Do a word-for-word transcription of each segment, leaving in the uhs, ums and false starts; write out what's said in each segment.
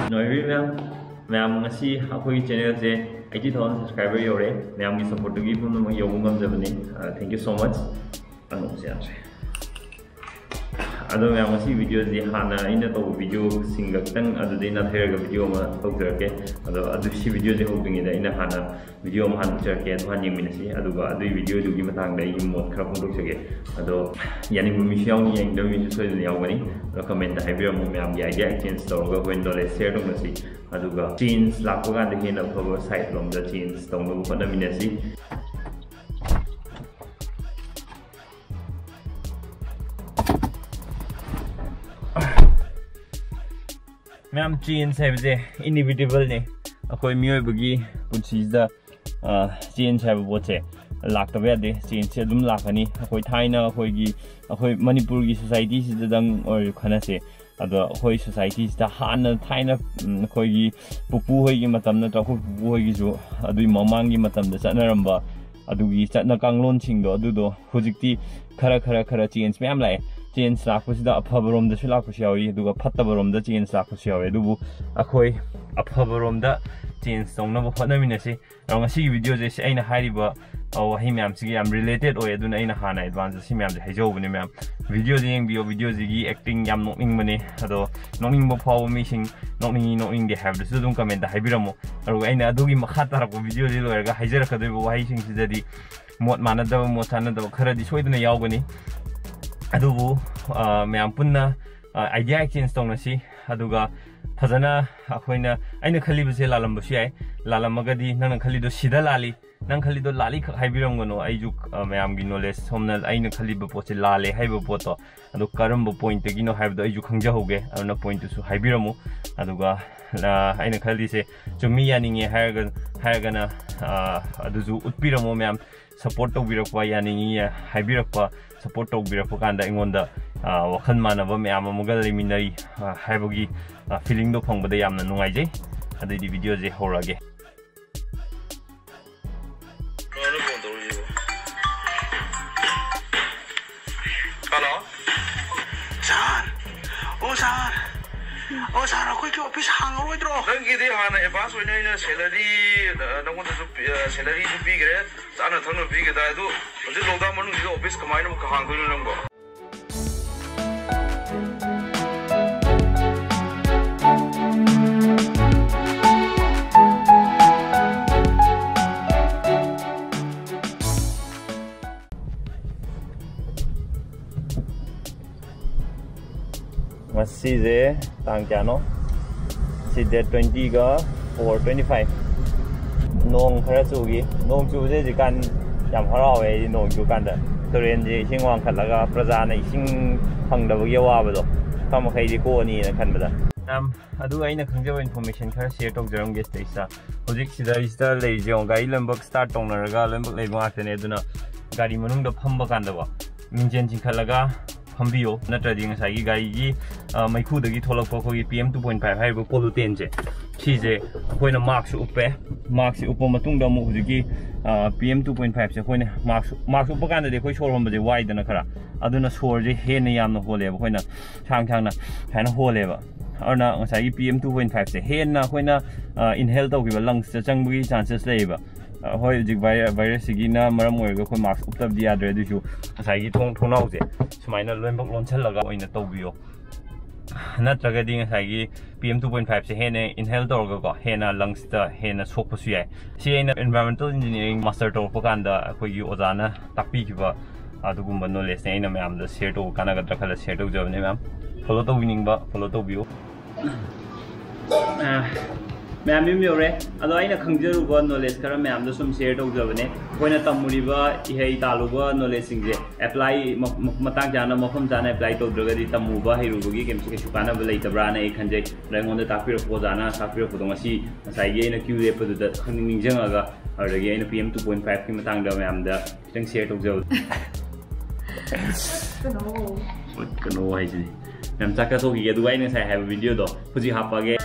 ꯅꯨꯡꯉꯥꯏꯕꯤꯔꯤꯕ꯭ꯔꯥ ꯃꯌꯥꯝ? ꯃꯌꯥꯝ, ꯉꯁꯤ ꯑꯩꯈꯣꯏꯒꯤ ꯆꯦꯅꯦꯜꯁꯦ eighty thousand subscriber ꯌꯧꯔꯦ꯫ ꯃꯌꯥꯝꯒꯤ ꯁꯞꯄꯣꯔꯠꯇꯨꯒꯤ ꯄꯨꯝꯅꯃꯛ ꯌꯧꯕ ꯉꯝꯖꯕꯅꯤ꯫ ꯑ, thank you so much. ꯑꯅꯧꯕꯁꯦ ꯌꯥꯗ꯭ꯔꯦ꯫ ꯑꯗꯣ ꯃꯌꯥꯝ, ꯉꯁꯤ ꯚꯤꯗꯤꯑꯣꯁꯤ ꯍꯥꯟꯅ ꯑꯩꯅ ꯇꯧꯕ ꯚꯤꯗꯤꯑꯣꯁꯤꯡꯒ ꯈꯤꯇꯪ ꯑꯗꯨꯗꯩ ꯅꯥꯊꯩꯔꯒ ꯚꯤꯗꯤꯑꯣ ꯑꯃ ꯇꯧꯖꯔꯛꯀꯦ꯫ ꯑꯗꯣ ꯑꯗꯨ, ꯁꯤ ꯚꯤꯗꯤꯑꯣꯁꯦ ꯍꯧꯗ꯭ꯔꯤꯉꯩꯗ ꯑꯩꯅ ꯍꯥꯟꯅ ꯚꯤꯗꯤꯑꯣ ꯑꯃ ꯍꯥꯟꯅ ꯄꯤꯖꯔꯛꯀꯦ, ꯑꯗꯨ ꯍꯥꯟꯅ ꯌꯦꯡꯃꯤꯟꯅꯁꯤ꯫ ꯑꯗꯨꯒ ꯑꯗꯨꯒꯤ ꯚꯤꯗꯤꯑꯣꯗꯨꯒꯤ ꯃꯇꯥꯡꯗ ꯑꯩꯒꯤ ꯃꯣꯠ ꯈꯔ ꯐꯣꯡꯗꯣꯛꯆꯒꯦ꯫ ꯑꯗꯣ ꯌꯥꯅꯤꯡꯕ ꯃꯤꯁꯨ ꯌꯥꯎꯅꯤ, ꯌꯥꯅꯤꯡꯗꯕ ꯃꯤꯁꯨ ꯁꯣꯏꯗꯅ ꯌꯥꯎꯒꯅꯤ꯫ ꯑꯗꯣ ꯀꯃꯦꯟꯇ ꯍꯥꯏꯕꯤꯔꯝꯃꯨ, ꯃꯌꯥꯝꯒꯤ idea exchange ꯇꯧꯔꯒ ꯑꯩꯈꯣꯏ knowledge share ꯇꯧꯅꯁꯤ꯫ ꯑꯗꯨꯒ change ꯂꯥꯛꯄ ꯀꯥꯟꯗ ꯍꯦꯟꯅ ꯑꯐꯕ side ꯂꯣꯝꯗ change ꯇꯧꯅꯕ ꯍꯣꯠꯅꯃꯤꯟꯅꯁꯤ꯫ ꯃꯌꯥꯝ, change ꯍꯥꯏꯕꯁꯦ inevitable ꯅꯦ꯫ ꯑꯩꯈꯣꯏ ꯃꯤꯑꯣꯏꯕꯒꯤ ꯄꯨꯟꯁꯤꯁꯤꯗ, ꯑ, change ꯍꯥꯏꯕ ꯄꯣꯠꯁꯦ ꯂꯥꯛꯇꯕ ꯌꯥꯗꯦ꯫ Change ꯁꯦ ꯑꯗꯨꯝ ꯂꯥꯛꯀꯅꯤ꯫ ꯑꯩꯈꯣꯏ ꯊꯥꯏꯅ ꯑꯩꯈꯣꯏꯒꯤ, ꯑꯩꯈꯣꯏ ꯃꯅꯤꯄꯨꯔꯒꯤ society ꯁꯤꯗꯗꯪ ꯑꯣꯏꯔꯁꯨ ꯈꯟꯅꯁꯦ꯫ ꯑꯗꯣ ꯑꯩꯈꯣꯏ society ꯁꯤꯗ ꯍꯥꯟꯅ ꯊꯥꯏꯅ, ꯎꯝ, ꯑꯩꯈꯣꯏꯒꯤ ꯄꯨꯄꯨ ꯍꯣꯏꯒꯤ ꯃꯇꯝ ꯅꯠꯇ꯭ꯔꯒ ꯑꯩꯈꯣꯏ ꯄꯨꯄꯨ ꯍꯣꯏꯒꯤꯁꯨ ꯑꯗꯨꯒꯤ ꯃꯃꯥꯡꯒꯤ ꯃꯇꯝꯗ ꯆꯠꯅꯔꯝꯕ ꯑꯗꯨꯒꯤ ꯆꯠꯅ ꯀꯥꯡꯂꯣꯟꯁꯤꯡꯗꯣ, ꯑꯗꯨꯗꯣ ꯍꯧꯖꯤꯛꯇꯤ ꯈꯔ, ꯈꯔ, ꯈꯔ change ꯃꯌꯥꯝ ꯂꯥꯛꯑꯦ꯫ Change ꯂꯥꯛꯄꯁꯤꯗ ꯑꯐꯕꯔꯣꯝꯗꯁꯨ ꯂꯥꯛꯄꯁꯨ ꯌꯥꯎꯏ, ꯑꯗꯨꯒ ꯐꯠꯇꯕꯔꯣꯝꯗ change ꯂꯥꯛꯄꯁꯨ ꯌꯥꯎꯏ꯫ ꯑꯗꯨꯕꯨ ꯑꯩꯈꯣꯏ ꯑꯐꯕꯔꯣꯝꯗ change ꯇꯧꯅꯕ ꯍꯣꯠꯅꯃꯤꯟꯅꯁꯤ꯫ ꯑꯗꯣ ꯉꯁꯤꯒꯤ ꯚꯤꯗꯤꯑꯣꯁꯦ ꯁꯤ ꯑꯩꯅ ꯍꯥꯏꯔꯤꯕ, ꯑ, ꯋꯥꯍꯩ ꯃꯌꯥꯝꯁꯤꯒꯤ ꯌꯥꯝ related ꯑꯣꯏ, ꯑꯗꯨꯅ ꯑꯩꯅ ꯍꯥꯟꯅ advance ꯁꯤ ꯃꯌꯥꯝꯁꯦ ꯍꯥꯏꯖꯍꯧꯕꯅꯦ ꯃꯌꯥꯝ꯫ ꯚꯤꯗꯤꯑꯣꯁꯦ ꯌꯦꯡꯕꯤꯌꯣ, ꯚꯤꯗꯤꯑꯣꯁꯤꯒꯤ acting ꯌꯥꯝ ꯅꯣꯛꯅꯤꯡꯕꯅꯦ꯫ ꯑꯗꯣ ꯅꯣꯛꯅꯤꯡꯕ ꯐꯥꯎꯕ ꯃꯤꯁꯤꯡ, ꯅꯣꯛꯅꯤꯡꯉꯤ ꯅꯣꯛꯅꯤꯡꯗꯦ ꯍꯥꯏꯕꯗꯨꯁꯨ ꯑꯗꯨꯝ ꯀꯃꯦꯟꯇ ꯍꯥꯏꯕꯤꯔꯝꯃꯣ꯫ ꯑꯗꯨꯒ ꯑꯩꯅ ꯑꯗꯨꯒꯤ ꯃꯈꯥ ꯇꯥꯔꯛꯄ ꯚꯤꯗꯤꯑꯣꯁꯤ ꯂꯣꯏꯔꯒ ꯍꯥꯏꯖꯔꯛꯀꯗꯣꯏꯕ ꯋꯥꯍꯩꯁꯤꯡꯁꯤꯗꯗꯤ ꯃꯣꯠ ꯃꯥꯟꯅꯗꯕ, ꯃꯣꯠ ꯆꯥꯟꯅꯗꯕ ꯈꯔꯗꯤ ꯁꯣꯏꯗꯅ ꯌꯥꯎꯒꯅꯤ꯫ ꯑꯗꯨꯕꯨ, ꯑ, ꯃꯌꯥꯝ ꯄꯨꯟꯅ, ꯑ, idea exchange ꯇꯧꯅꯁꯤ꯫ ꯑꯗꯨꯒ ꯐꯖꯅ ꯑꯩꯈꯣꯏꯅ, ꯑꯩꯅ ꯈꯜꯂꯤꯕꯁꯦ ꯂꯥꯜꯂꯝꯕꯁꯨ ꯌꯥꯏ꯫ ꯂꯥꯜꯂꯝꯃꯒꯗꯤ ꯅꯪꯅ ꯈꯜꯂꯤꯗꯣ ꯁꯤꯗ ꯂꯥꯜꯂꯤ, ꯅꯪ ꯈꯜꯂꯤꯗꯣ ꯂꯥꯜꯂꯤ ꯈꯛ ꯍꯥꯏꯕꯤꯔꯝꯒꯅꯨ꯫ ꯑꯩꯁꯨ, ꯑ, ꯃꯌꯥꯝꯒꯤ knowledge, ꯁꯣꯝꯅ ꯑꯩꯅ ꯈꯜꯂꯤꯕ ꯄꯣꯠꯁꯦ ꯂꯥꯜꯂꯦ ꯍꯥꯏꯕ ꯄꯣꯠꯇꯣ, ꯑꯗꯨ ꯀꯔꯝꯕ point ꯇꯒꯤꯅꯣ ꯍꯥꯏꯕꯗꯣ ꯑꯩꯁꯨ ꯈꯪꯖꯍꯧꯒꯦ꯫ ꯑꯗꯨꯅ point ꯇꯨꯁꯨ ꯍꯥꯏꯕꯤꯔꯝꯃꯨ꯫ ꯑꯗꯨꯒ, ꯑ, ꯑꯩꯅ ꯈꯜꯂꯤꯁꯦ ꯆꯨꯝꯃꯤ, ꯌꯥꯅꯤꯡꯉꯦ ꯍꯥꯏꯔꯒ, ꯍꯥꯏꯔꯒꯅ, ꯑ, ꯑꯗꯨꯁꯨ ꯎꯠꯄꯤꯔꯝꯃꯣ ꯃꯌꯥꯝ꯫ Support ꯇꯧꯕꯤꯔꯛꯄ, ꯌꯥꯅꯤꯡꯉꯤ ꯍꯥꯏꯕꯤꯔꯛꯄ, support ꯇꯧꯕꯤꯔꯛꯄ ꯀꯥꯟꯗ ꯑꯩꯉꯣꯟꯗ, ꯑ, ꯋꯥꯈꯜ ꯃꯥꯟꯅꯕ ꯃꯌꯥꯝ ꯑꯃꯒ ꯂꯩꯃꯤꯟꯅꯔꯤ, ꯑ, ꯍꯥꯏꯕꯒꯤ, ꯑ, feeling ꯗꯣ ꯐꯪꯕꯗ ꯌꯥꯝꯅ ꯅꯨꯡꯉꯥꯏꯖꯩ꯫ ꯑꯗꯨꯑꯣꯏꯗꯤ ꯚꯤꯗꯤꯑꯣꯁꯦ ꯍꯧꯔꯛꯑꯒꯦ꯫ ꯀꯅꯥꯅꯣ phone ꯇꯧꯔꯛꯏꯁꯤꯕꯣ? Hello? ꯁꯥꯔ! ꯑꯣ ꯁꯥꯔ! ꯑꯣ ꯁꯥꯔ, ꯑꯩꯈꯣꯏꯒꯤ ꯑꯣꯐꯤꯁ ꯍꯥꯡꯉꯔꯣꯏꯗ꯭ꯔꯣ? ꯅꯪꯒꯤꯗꯤ ꯍꯥꯟꯅ ꯑꯦꯗꯚꯥꯟꯁ ꯑꯣꯏꯅ ꯑꯩꯅ ꯁꯦꯂꯔꯤ, ꯑ, ꯅꯪꯉꯣꯟꯗꯁꯨ ꯄꯤ-, ꯑ, ꯁꯦꯂꯔꯤꯁꯨ ꯄꯤꯈ꯭ꯔꯦ, ꯆꯥꯅ ꯊꯛꯅꯕ ꯄꯤꯈ꯭ꯔꯦ꯫ ꯑꯗꯨ ꯍꯧꯖꯤꯛ ꯂꯣꯛꯗꯥꯎꯟ ꯃꯅꯨꯡꯁꯤꯗ ꯑꯣꯐꯤꯁ ꯀꯃꯥꯏꯅ ꯑꯃꯨꯛ ꯍꯥꯡꯗꯣꯏꯅꯣ ꯅꯪꯕꯣ? ꯉꯁꯤꯁꯦ ꯇꯥꯡ ꯀꯌꯥꯅꯣ? ꯁꯤ ꯗꯦꯠ ꯇ꯭ꯋꯦꯟꯇꯤꯒ ꯐꯣꯔ, ꯇ꯭ꯋꯦꯟꯇꯤ ꯐꯥꯏꯚ꯫ ꯅꯣꯡ ꯈꯔ ꯆꯨꯈꯤ꯫ ꯅꯣꯡ ꯆꯨꯕꯁꯦ ꯍꯧꯖꯤꯛꯀꯥꯟ ꯌꯥꯝ ꯍꯔꯥꯎꯋꯦ ꯑꯩꯗꯤ, ꯅꯣꯡ ꯆꯨꯀꯥꯟꯗ꯫ ꯇꯨꯔꯦꯟꯁꯦ ꯏꯁꯤꯡ ꯋꯥꯡꯈꯠꯂꯒ ꯄ꯭ꯔꯖꯥꯅ ꯏꯁꯤꯡ ꯐꯪꯗꯕꯒꯤ ꯑꯋꯥꯕꯗꯣ ꯈꯔ ꯃꯈꯩꯗꯤ ꯀꯣꯛꯑꯅꯤꯅ ꯈꯟꯕꯗ꯫ ꯌꯥꯝ, ꯑꯗꯨꯒ ꯑꯩꯅ ꯈꯪꯖꯕ ꯏꯟꯐꯣꯔꯃꯦꯁꯟ ꯈꯔ ꯁꯤꯌꯔ ꯇꯧꯖꯔꯝꯒꯦ ꯁꯤꯗꯩꯁꯤꯗ꯫ ꯍꯧꯖꯤꯛ ꯁꯤꯗ, ꯁꯤꯗ ꯂꯩꯔꯤꯁꯦ ꯌꯦꯡꯉꯣ, ꯒꯥꯔꯤ ꯂꯣꯏꯅꯃꯛ ꯁ꯭ꯇꯥꯔꯠ ꯇꯧꯅꯔꯒ ꯂꯣꯏꯅꯃꯛ ꯂꯩꯕ ꯉꯥꯛꯇꯅꯦ꯫ ꯑꯗꯨꯅ ꯒꯥꯔꯤ ꯃꯅꯨꯡꯗ ꯐꯝꯕ ꯀꯥꯟꯗꯀꯣ, ꯃꯤꯡꯖꯦꯜ ꯆꯤꯡꯈꯠꯂꯒ ꯐꯝꯕꯤꯌꯣ, ꯅꯠꯇ꯭ꯔꯗꯤ ꯉꯁꯥꯏꯒꯤ ꯒꯥꯔꯤꯒꯤ, ꯑ, ꯃꯩꯈꯨꯗꯒꯤ ꯊꯣꯛꯂꯛꯄ ꯑꯩꯈꯣꯏꯒꯤ P M two point five ꯍꯥꯏꯔꯤꯕ ꯄꯣꯂꯨꯇꯦꯟꯁꯦ, ꯁꯤꯁꯦ ꯑꯩꯈꯣꯏꯅ ꯃꯥꯛꯁ ꯎꯞꯄꯦ꯫ ꯃꯥꯛꯁꯁꯦ ꯎꯞꯄ ꯃꯇꯨꯡꯗ ꯑꯃꯨꯛ ꯍꯧꯖꯤꯛꯀꯤ, ꯑ, ꯄꯤ ꯑꯦꯝ ꯇꯨ ꯄꯣꯏꯟ ꯐꯥꯏꯚꯁꯦ ꯑꯩꯈꯣꯏꯅ ꯃꯥꯛꯁ, ꯃꯥꯛꯁ ꯎꯞꯄ ꯀꯥꯟꯗꯗꯤ ꯑꯩꯈꯣꯏ ꯁꯣꯔ ꯍꯣꯟꯕꯁꯦ ꯋꯥꯏꯗꯅ ꯈꯔ, ꯑꯗꯨꯅ ꯁꯣꯔꯁꯦ ꯍꯦꯟꯅ ꯌꯥꯝꯅ ꯍꯣꯜꯂꯦꯕ, ꯑꯩꯈꯣꯏꯅ ꯁꯥꯡ ꯁꯥꯡꯅ ꯁꯨꯃꯥꯏꯅ ꯍꯣꯜꯂꯦꯕ꯫ ꯑꯗꯨꯅ ꯉꯁꯥꯏꯒꯤ ꯄꯤ ꯑꯦꯝ ꯇꯨ ꯄꯣꯏꯟ ꯐꯥꯏꯚꯁꯦ ꯍꯦꯟꯅ ꯑꯩꯈꯣꯏꯅ, ꯑ, ꯏꯟꯍꯦꯜ ꯇꯧꯈꯤꯕ, ꯂꯪꯁꯇ ꯆꯪꯕꯒꯤ ꯆꯥꯟꯁꯦꯁ ꯂꯩꯌꯦꯕ꯫ ꯑ, ꯍꯣꯏ, ꯍꯧꯖꯤꯛ ꯚꯥꯏꯔ-, ꯚꯥꯏꯔꯁꯁꯤꯒꯤꯅ ꯃꯔꯝ ꯑꯣꯏꯔꯒ ꯑꯩꯈꯣꯏ ꯃꯥꯛꯁ ꯎꯞꯇꯕꯗꯤ ꯌꯥꯗ꯭ꯔꯦ, ꯑꯗꯨꯏꯁꯨ ꯉꯁꯥꯏꯒꯤ ꯊꯣꯡ ꯊꯣꯡꯅꯥꯎꯁꯦ ꯁꯨꯃꯥꯏꯅ ꯂꯣꯏꯅꯃꯛ ꯂꯣꯟꯁꯤꯜꯂꯒ ꯑꯣꯏꯅ ꯇꯧꯕꯤꯌꯣ꯫ ꯅꯠꯇ꯭ꯔꯒꯗꯤ ꯉꯁꯥꯏꯒꯤ ꯄꯤ ꯑꯦꯝ ꯇꯨ ꯄꯣꯏꯟ ꯐꯥꯏꯚꯁꯦ ꯍꯦꯟꯅ ꯏꯟꯍꯦꯜ ꯇꯧꯔꯒꯀꯣ, ꯍꯦꯟꯅ ꯂꯪꯁꯇ ꯍꯦꯟꯅ ꯁꯣꯛꯄꯁꯨ ꯌꯥꯏ꯫ ꯁꯤ ꯑꯩꯅ ꯏꯟꯚꯥꯏꯔꯣꯟꯃꯦꯟꯇꯦꯜ ꯏꯟꯖꯤꯅꯤꯌꯥꯔꯤꯡ ꯃꯥꯁꯇꯔ ꯇꯧꯔꯛꯄ ꯀꯥꯟꯗ ꯑꯩꯈꯣꯏꯒꯤ ꯑꯣꯖꯥꯅ ꯇꯥꯛꯄꯤꯈꯤꯕ ꯑꯗꯨꯒꯨꯝꯕ ꯅꯣꯂꯦꯖꯅꯦ꯫ ꯑꯩꯅ ꯃꯌꯥꯝꯗ ꯁꯤꯌꯔ ꯇꯧꯕ ꯀꯥꯟꯅꯒꯗ꯭ꯔꯥ ꯈꯜꯂ ꯁꯤꯌꯔ ꯇꯧꯖꯕꯅꯦ꯫ ꯃꯌꯥꯝ ꯐꯣꯂꯣ ꯇꯧꯕꯤꯅꯤꯡꯕ ꯐꯣꯂꯣ ꯇꯧꯕꯤꯌꯨ꯫ ꯑ, ꯃꯌꯥꯝ ꯌꯨꯝ ꯌꯧꯔꯦ꯫ ꯑꯗꯣ ꯑꯩꯅ ꯈꯪꯖꯔꯨꯕ ꯅꯣꯂꯦꯖ ꯈꯔ ꯃꯌꯥꯝꯗꯣ ꯁꯨꯝ ꯁꯤꯌꯔ ꯇꯧꯖꯕꯅꯦ꯫ ꯑꯩꯈꯣꯏꯅ ꯇꯝꯃꯨꯔꯤꯕ ꯏꯍꯩ ꯇꯥꯜꯂꯨꯕ ꯅꯣꯂꯦꯖꯁꯤꯡꯁꯦ ꯑꯦꯄ꯭ꯂꯥꯏ ꯃ-, ꯃ-, ꯃꯇꯥꯡ ꯆꯥꯅ, ꯃꯐꯝ ꯆꯥꯅ ꯑꯦꯄ꯭ꯂꯥꯏ ꯇꯧꯗ꯭ꯔꯒꯗꯤ ꯇꯝꯃꯨꯕ ꯍꯩꯔꯨꯕꯒꯤ ꯀꯩꯝꯁꯨ ꯀꯩꯁꯨ ꯀꯥꯟꯅꯕ ꯂꯩꯇꯕ꯭ꯔꯥꯅ ꯑꯩ ꯈꯟꯖꯩ꯫ ꯑꯗꯣ ꯑꯩꯉꯣꯟꯗ ꯇꯥꯛꯄꯤꯔꯛꯄ ꯑꯣꯖꯥꯅ ꯇꯥꯛꯄꯤꯔꯛꯄꯗꯣ ꯉꯁꯤ ꯉꯁꯥꯏꯒꯤ ꯑꯩꯅ ꯀ꯭ꯌꯨ ꯂꯦꯞꯄꯗꯨꯗ ꯈꯪꯅꯤꯡ ꯅꯤꯡꯁꯤꯡꯉꯒ, ꯑꯗꯨꯗꯒꯤ ꯑꯩꯅ ꯄꯤ ꯑꯦꯝ ꯇꯨ ꯄꯣꯏꯟ ꯐꯥꯏꯚꯀꯤ ꯃꯇꯥꯡꯗ ꯃꯌꯥꯝꯗ ꯈꯤꯇꯪ ꯁꯤꯌꯔ ꯇꯧꯖꯕ꯫ ꯀꯩꯅꯣ ꯍꯥꯏꯁꯤꯗꯤ꯫ ꯃꯌꯥꯝ ꯆꯥꯛ ꯆꯥꯊꯣꯛꯈꯤꯒꯦ, ꯑꯗꯨꯒ ꯑꯩꯅ ꯉꯁꯥꯏ ꯍꯥꯏꯕ ꯚꯤꯗꯤꯑꯣꯗꯣ ꯍꯧꯖꯤꯛ ꯍꯥꯞꯄꯛꯑꯒꯦ꯫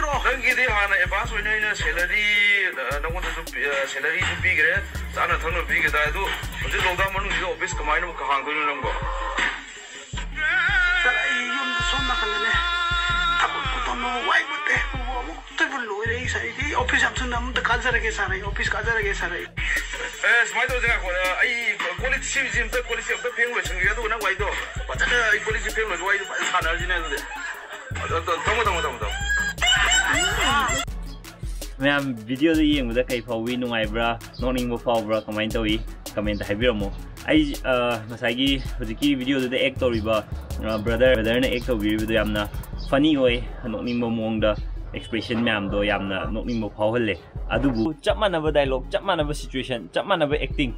ꯅꯪꯒꯤꯗꯤ ꯍꯥꯟꯅ ꯑꯦꯗꯚꯥꯟꯁ ꯑꯣꯏꯅ ꯑꯩꯅ ꯁꯦꯂꯔꯤ, ꯅꯪꯉꯣꯟꯗꯁꯨ ꯁꯦꯂꯔꯤꯁꯨ ꯄꯤꯈ꯭ꯔꯦ, ꯆꯥꯅ ꯊꯛꯅ ꯄꯤꯈ꯭ꯔꯦ꯫ ꯑꯗꯨ ꯍꯧꯖꯤꯛ ꯂꯣꯛꯗꯥꯎꯟ ꯃꯅꯨꯡꯁꯤꯗ ꯑꯣꯐꯤꯁ ꯀꯃꯥꯏꯅ ꯑꯃꯨꯛ ꯍꯥꯡꯗꯣꯏꯅꯣ ꯅꯪꯕꯣ? ꯁꯥꯔ, ꯑꯩ ꯌꯨꯝꯗ ꯁꯣꯝ ꯅꯥꯀꯟꯗꯅꯦ ꯊꯕꯛ ꯇꯧꯅꯕ ꯋꯥꯏ ꯃꯠꯇꯦ꯫ ꯑꯃꯨꯛꯇꯕꯨ ꯂꯣꯏꯔꯦ ꯑꯩ ꯁꯥꯔ꯫ ꯑꯩꯗꯤ ꯑꯣꯐꯤꯁ ꯌꯥꯝ ꯊꯨꯅ ꯑꯃꯨꯛꯇ ꯀꯥꯖꯔꯒꯦ ꯁꯥꯔ꯫ ꯑꯩ ꯑꯣꯐꯤꯁ ꯀꯥꯖꯔꯒꯦ ꯁꯥꯔ꯫ ꯑꯩ ꯑꯦ, ꯁꯨꯃꯥꯏꯅ ꯇꯧꯁꯦ, ꯉꯥꯏꯈꯣ꯫ ꯑꯩ ꯀꯣꯜ ꯂꯤꯛꯁꯤ ꯑꯝꯇ, ꯀꯣꯜ ꯂꯤꯛꯁꯤ ꯑꯝꯇ ꯐꯦꯡ ꯂꯣꯏꯁꯤꯟꯒꯦ, ꯑꯗꯨꯒ ꯅꯪ ꯋꯥꯔꯤꯗꯣ ꯐꯖꯅ, ꯑꯩ ꯀꯣꯜ ꯂꯤꯛꯁꯤ ꯐꯦꯡ ꯂꯣꯏꯔꯒ ꯋꯥꯔꯤꯗꯣ ꯐꯖꯅ ꯁꯥꯟꯅꯔꯁꯤꯅꯦ ꯑꯗꯨꯗꯤ꯫ ꯑꯗꯣ, ꯊꯝꯃꯣ, ꯊꯝꯃꯣ, ꯊꯝꯃꯣ, ꯊꯝꯃꯣ꯫ ꯃꯌꯥꯝ, ꯚꯤꯗꯤꯑꯣꯗꯨ ꯌꯦꯡꯕꯗ ꯀꯩ ꯐꯥꯎꯏ? ꯅꯨꯡꯉꯥꯏꯕ꯭ꯔꯥ? ꯅꯣꯛꯅꯤꯡꯕ ꯐꯥꯎꯕ꯭ꯔꯥ? ꯀꯃꯥꯏꯅ ꯇꯧꯏ? ꯀꯃꯦꯟꯇ ꯍꯥꯏꯕꯤꯔꯝꯃꯣ꯫ ꯑꯩ, ꯑ, ꯉꯁꯥꯏꯒꯤ ꯍꯧꯖꯤꯛꯀꯤ ꯚꯤꯗꯤꯑꯣꯗꯨꯗ ꯑꯦꯛ ꯇꯧꯔꯤꯕ, ꯑ, ꯕ꯭ꯔꯗꯔ, ꯕ꯭ꯔꯗꯔꯅ ꯑꯦꯛ ꯇꯧꯕꯤꯔꯤꯕꯗꯣ ꯌꯥꯝꯅ ꯐꯅꯤ ꯑꯣꯏ, ꯅꯣꯛꯅꯤꯡꯕ ꯃꯑꯣꯡꯗ ꯑꯦꯛꯁꯄ꯭ꯔꯦꯁꯟ ꯃꯌꯥꯝꯗꯣ ꯌꯥꯝꯅ ꯅꯣꯛꯅꯤꯡꯕ ꯐꯥꯎꯍꯜꯂꯦ꯫ ꯑꯗꯨꯕꯨ ꯆꯞ ꯃꯥꯟꯅꯕ ꯗꯥꯏꯂꯣꯛ, ꯆꯞ ꯃꯥꯟꯅꯕ ꯁꯤꯆꯨꯋꯦꯁꯟ, ꯆꯞ ꯃꯥꯟꯅꯕ ꯑꯦꯛꯇꯤꯡ,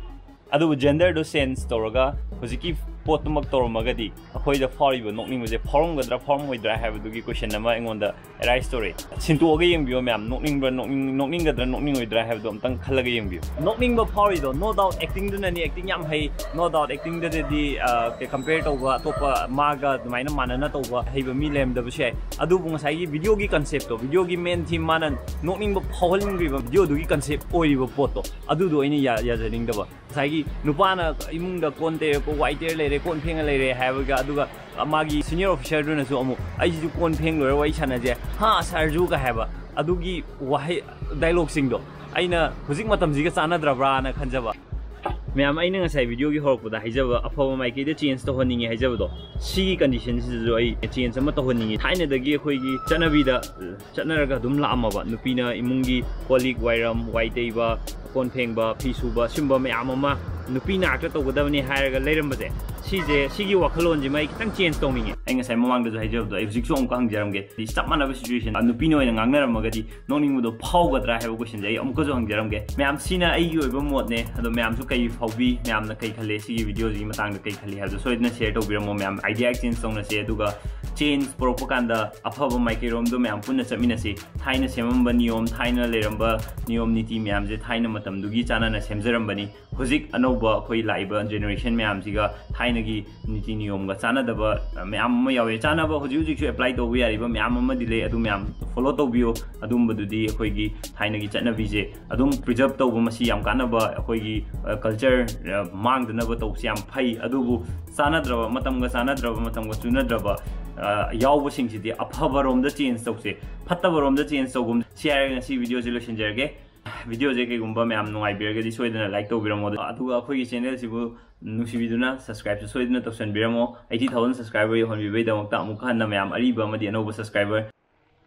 ꯑꯗꯨꯕꯨ ꯖꯦꯟꯗꯔꯗꯣ ꯆꯦꯟꯖ ꯇꯧꯔꯒ ꯍꯧꯖꯤꯛꯀꯤ ꯄꯣꯠꯇꯨꯃꯛ ꯇꯧꯔꯝꯃꯒꯗꯤ ꯑꯩꯈꯣꯏꯗ ꯐꯥꯎꯔꯤꯕ ꯅꯣꯛꯅꯤꯡꯕꯁꯦ ꯐꯥꯎꯔꯝꯒꯗ꯭ꯔꯥ ꯐꯥꯎꯔꯝꯃꯣꯏꯗ꯭ꯔꯥ ꯍꯥꯏꯕꯗꯨꯒꯤ ꯀꯣꯏꯁꯟ ꯑꯃ ꯑꯩꯉꯣꯟꯗ ꯑꯦꯔꯥꯏꯁ ꯇꯧꯔꯛꯑꯦ꯫ ꯁꯤꯟꯇꯣꯛꯑꯒ ꯌꯦꯡꯕꯤꯌꯣ ꯃꯌꯥꯝ, ꯅꯣꯛꯅꯤꯡꯕ꯭ꯔꯥ, ꯅꯣꯛꯅꯤꯡ-, ꯅꯣꯛꯅꯤꯡꯒꯗ꯭ꯔꯥ ꯅꯣꯛꯅꯤꯡꯉꯣꯏꯗ꯭ꯔꯥ ꯍꯥꯏꯕꯗꯣ ꯑꯝꯇꯪ ꯈꯜꯂꯒ ꯌꯦꯡꯕꯤꯌꯨ꯫ ꯅꯣꯛꯅꯤꯡꯕ ꯐꯥꯎꯔꯤꯗꯣ, no doubt, ꯑꯦꯛꯇꯤꯡꯗꯨꯅꯅꯤ, ꯑꯦꯛꯇꯤꯡ ꯌꯥꯝ ꯍꯩ, no doubt, ꯑꯦꯛꯇꯤꯡꯗꯗꯤ, ꯑ, ꯀꯝꯄꯦꯌꯔ ꯇꯧꯕ ꯑꯇꯣꯞꯄ ꯃꯥꯒ ꯑꯗꯨꯃꯥꯏꯅ ꯃꯥꯟꯅꯅ ꯇꯧꯕ ꯍꯩꯕ ꯃꯤ ꯂꯩꯔꯝꯗꯕꯁꯨ ꯌꯥꯏ꯫ ꯑꯗꯨꯕꯨ ꯉꯁꯥꯏꯒꯤ ꯚꯤꯗꯤꯑꯣꯒꯤ ꯀꯟꯁꯦꯞꯇꯣ, ꯚꯤꯗꯤꯑꯣꯒꯤ ꯃꯦꯟ ꯊꯤꯝ, ꯃꯥꯅ ꯅꯣꯛꯅꯤꯡꯕ ꯐꯥꯎꯍꯟꯈ꯭ꯔꯤꯕ ꯚꯤꯗꯤꯑꯣꯗꯨꯒꯤ ꯀꯟꯁꯦꯞ ꯑꯣꯏꯔꯤꯕ ꯄꯣꯠꯇꯣ, ꯑꯗꯨꯗꯣ ꯑꯩꯅ ꯌꯥ-, ꯌꯥꯖꯅꯤꯡꯗꯕ꯫ ꯉꯁꯥꯏꯒꯤ ꯅꯨꯄꯥꯅ ꯏꯃꯨꯡꯗ ꯀꯣꯟ ꯇꯩꯔꯦꯀꯣ, ꯋꯥꯏ ꯇꯩꯔ ꯂꯩꯔꯦ, ꯀꯣꯟ ꯐꯦꯡꯉ ꯂꯩꯔꯦ ꯍꯥꯏꯕꯒ, ꯑꯗꯨꯒ ꯃꯥꯒꯤ ꯁꯤꯅꯤꯌꯔ ꯑꯣꯐꯤꯁꯔꯗꯨꯅꯁꯨ ꯑꯃꯨꯛ, "ꯑꯩꯁꯤꯁꯨ ꯀꯣꯟ ꯐꯦꯡ ꯂꯣꯏꯔ ꯋꯥꯔꯤ ꯁꯥꯟꯅꯁꯦ, ꯍꯥ ꯁꯥꯔꯖꯨ?" ꯀ ꯍꯥꯏꯕ, ꯑꯗꯨꯒꯤ ꯋꯥꯍꯩ, ꯗꯥꯏꯂꯣꯛꯁꯤꯡꯗꯣ ꯑꯩꯅ ꯍꯧꯖꯤꯛ ꯃꯇꯝꯁꯤꯒ ꯆꯥꯟꯅꯗ꯭ꯔꯕ꯭ꯔꯥꯅ ꯈꯟꯖꯕ꯫ ꯃꯌꯥꯝ, ꯑꯩꯅ ꯉꯁꯥꯏ ꯚꯤꯗꯤꯑꯣꯒꯤ ꯍꯧꯔꯛꯄꯗ ꯍꯥꯏꯖꯕ, ꯑꯐꯕ ꯃꯥꯏꯀꯩꯗ ꯆꯦꯟꯖ ꯇꯧꯍꯟꯅꯤꯡꯉꯦ ꯍꯥꯏꯖꯕꯗꯣ, ꯁꯤꯒꯤ ꯀꯟꯗꯤꯁꯟꯁꯤꯗꯁꯨ ꯑꯩ ꯆꯦꯟꯖ ꯑꯃ ꯇꯧꯍꯟꯅꯤꯡꯉꯤ꯫ ꯊꯥꯏꯅꯗꯒꯤ ꯑꯩꯈꯣꯏꯒꯤ ꯆꯠꯅꯕꯤꯗ ꯆꯠꯅꯔꯒ ꯑꯗꯨꯝ ꯂꯥꯛꯑꯝꯃꯕ, ꯅꯨꯄꯤꯅ ꯏꯃꯨꯡꯒꯤ ꯀꯣꯜ ꯂꯤꯛ ꯋꯥꯏꯔꯝ, ꯋꯥꯏ ꯇꯩꯕ, ꯀꯣꯟ ꯐꯦꯡꯕ, ꯐꯤ ꯁꯨꯕ, ꯁꯤꯒꯨꯝꯕ ꯃꯌꯥꯝ ꯑꯃ ꯅꯨꯄꯤꯅ ꯉꯥꯛꯇ ꯇꯧꯒꯗꯕꯅꯤ ꯍꯥꯏꯔꯒ ꯂꯩꯔꯝꯕꯁꯦ, ꯁꯤꯁꯦ, ꯁꯤꯒꯤ ꯋꯥꯈꯜꯂꯣꯟꯁꯤꯃ ꯑꯩ ꯈꯤꯇꯪ ꯆꯦꯟꯖ ꯇꯧꯅꯤꯡꯉꯦ꯫ ꯑꯩ ꯉꯁꯥꯏ ꯃꯃꯥꯡꯗꯁꯨ ꯍꯥꯏꯖꯕꯗꯣ, ꯑꯩ ꯍꯧꯖꯤꯛꯁꯨ ꯑꯃꯨꯛꯀ ꯍꯪꯖꯔꯝꯒꯦ꯫ ꯁꯤ ꯆꯞ ꯃꯥꯟꯅꯕ ꯁꯤꯆꯨꯋꯦꯁꯟ, ꯅꯨꯄꯤꯅ ꯑꯣꯏꯅ ꯉꯥꯡꯅꯔꯝꯃꯒꯗꯤ ꯅꯣꯛꯅꯤꯡꯕꯗꯣ ꯐꯥꯎꯒꯗ꯭ꯔꯥ ꯍꯥꯏꯕ ꯀꯣꯏꯁꯟꯁꯦ ꯑꯩ ꯑꯃꯨꯛꯀꯁꯨ ꯍꯪꯖꯔꯝꯒꯦ꯫ ꯃꯌꯥꯝ, ꯁꯤꯅ ꯑꯩꯒꯤ ꯑꯣꯏꯕ ꯃꯣꯠꯅꯦ꯫ ꯑꯗꯣ ꯃꯌꯥꯝꯁꯨ ꯀꯩ ꯐꯥꯎꯕꯤ, ꯃꯌꯥꯝꯅ ꯀꯩ ꯈꯜꯂꯦ, ꯁꯤꯒꯤ ꯚꯤꯗꯤꯑꯣꯁꯤꯒꯤ ꯃꯇꯥꯡꯗ ꯀꯩ ꯈꯜꯂꯤ ꯍꯥꯏꯕꯗꯣ ꯁꯣꯏꯗꯅ ꯁꯤꯌꯔ ꯇꯧꯕꯤꯔꯝꯃꯣ꯫ ꯃꯌꯥꯝ ꯑꯥꯏꯗꯤꯌꯥ ꯑꯦꯛꯁꯆꯦꯟꯖ ꯇꯧꯅꯁꯦ꯫ ꯑꯗꯨꯒ ꯆꯦꯟꯖ ꯄꯨꯔꯛꯄ ꯀꯥꯟꯗ ꯑꯐꯕ ꯃꯥꯏꯀꯩꯔꯣꯝꯗꯣ ꯃꯌꯥꯝ ꯄꯨꯟꯅ ꯆꯠꯃꯤꯟꯅꯁꯤ꯫ ꯊꯥꯏꯅ ꯁꯦꯝꯃꯝꯕ ꯅꯤꯌꯣꯝ, ꯊꯥꯏꯅ ꯂꯩꯔꯝꯕ ꯅꯤꯌꯣꯝ ꯅꯤꯇꯤ ꯃꯌꯥꯝꯁꯦ ꯊꯥꯏꯅ ꯃꯇꯝꯗꯨꯒꯤ ꯆꯥꯟꯅꯅ ꯁꯦꯝꯖꯔꯝꯕꯅꯤ꯫ ꯍꯧꯖꯤꯛ ꯑꯅꯧꯕ ꯑꯩꯈꯣꯏ ꯂꯥꯛꯏꯕ ꯖꯦꯅꯦꯔꯦꯁꯟ ꯃꯌꯥꯝꯁꯤꯒ ꯊꯥꯏꯅꯒꯤ ꯅꯤꯇꯤ ꯅꯤꯌꯣꯝꯒ ꯆꯥꯟꯅꯗꯕ ꯃꯌꯥꯝ ꯑꯃ ꯌꯥꯎꯋꯦ꯫ ꯆꯥꯟꯅꯕ ꯍꯧꯖꯤꯛ ꯍꯧꯖꯤꯛꯁꯨ ꯑꯦꯄ꯭ꯂꯥꯏ ꯇꯧꯕ ꯌꯥꯔꯤꯕ ꯃꯌꯥꯝ ꯑꯃꯗꯤ ꯂꯩ, ꯑꯗꯨ ꯃꯌꯥꯝ ꯐꯣꯂꯣ ꯇꯧꯕꯤꯌꯨ꯫ ꯑꯗꯨꯝꯕꯗꯨꯗꯤ ꯑꯩꯈꯣꯏꯒꯤ ꯊꯥꯏꯅꯒꯤ ꯆꯠꯅꯕꯤꯁꯦ ꯑꯗꯨꯝ ꯄ꯭ꯔꯤꯖꯔꯞ ꯇꯧꯕ, ꯃꯁꯤ ꯌꯥꯝ ꯀꯥꯟꯅꯕ, ꯑꯩꯈꯣꯏꯒꯤ ꯀꯜꯆꯔ ꯃꯥꯡꯗꯅꯕ ꯇꯧꯕꯁꯤ ꯌꯥꯝ ꯐꯩ꯫ ꯑꯗꯨꯕꯨ ꯆꯥꯟꯅꯗ꯭ꯔꯕ, ꯃꯇꯝꯒ ꯆꯥꯟꯅꯗ꯭ꯔꯕ, ꯃꯇꯝꯒ ꯆꯨꯅꯗ꯭ꯔꯕ, ꯑ, ꯌꯥꯎꯕꯁꯤꯡꯁꯤꯗꯤ ꯑꯐꯕꯔꯣꯝꯗ ꯆꯦꯟꯖ ꯇꯧꯁꯦ, ꯐꯠꯇꯕꯔꯣꯝꯗ ꯆꯦꯟꯖ ꯇꯧꯒꯨꯝ꯫ ꯁꯤ ꯍꯥꯏꯔꯒ ꯉꯁꯤ ꯚꯤꯗꯤꯑꯣꯁꯦ ꯂꯣꯏꯁꯤꯟꯖꯔꯒꯦ꯫ ꯚꯤꯗꯤꯑꯣꯁꯦ ꯀꯩꯒꯨꯝꯕ ꯃꯌꯥꯝ ꯅꯨꯡꯉꯥꯏꯕꯤꯔꯒꯗꯤ ꯁꯣꯏꯗꯅ ꯂꯥꯏꯛ ꯇꯧꯕꯤꯔꯝꯃꯣ, ꯑꯗꯨꯒ ꯑꯩꯈꯣꯏꯒꯤ ꯆꯦꯅꯦꯜꯁꯤꯕꯨ ꯅꯨꯡꯁꯤꯕꯤꯗꯨꯅ ꯁꯕꯁꯀ꯭ꯔꯥꯏꯕꯁꯨ ꯁꯣꯏꯗꯅ ꯇꯧꯁꯟꯕꯤꯔꯝꯃꯣ꯫ Eighty thousand subscriber ꯌꯧꯍꯟꯕꯤꯕꯩꯗꯃꯛꯇ ꯑꯃꯨꯛꯀ ꯍꯟꯅ ꯃꯌꯥꯝ ꯑꯔꯤꯕ ꯑꯃꯗꯤ ꯑꯅꯧꯕ subscriber,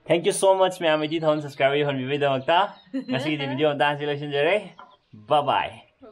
thank you so much ꯃꯌꯥꯝ, eighty thousand subscriber ꯌꯧꯍꯟꯕꯤꯕꯩꯗꯃꯛꯇ꯫ ꯉꯁꯤꯒꯤꯗꯤ ꯚꯤꯗꯤꯑꯣ ꯃꯇꯥꯡꯁꯤ ꯂꯣꯏꯁꯤꯟꯖꯔꯦ꯫ Bye bye꯫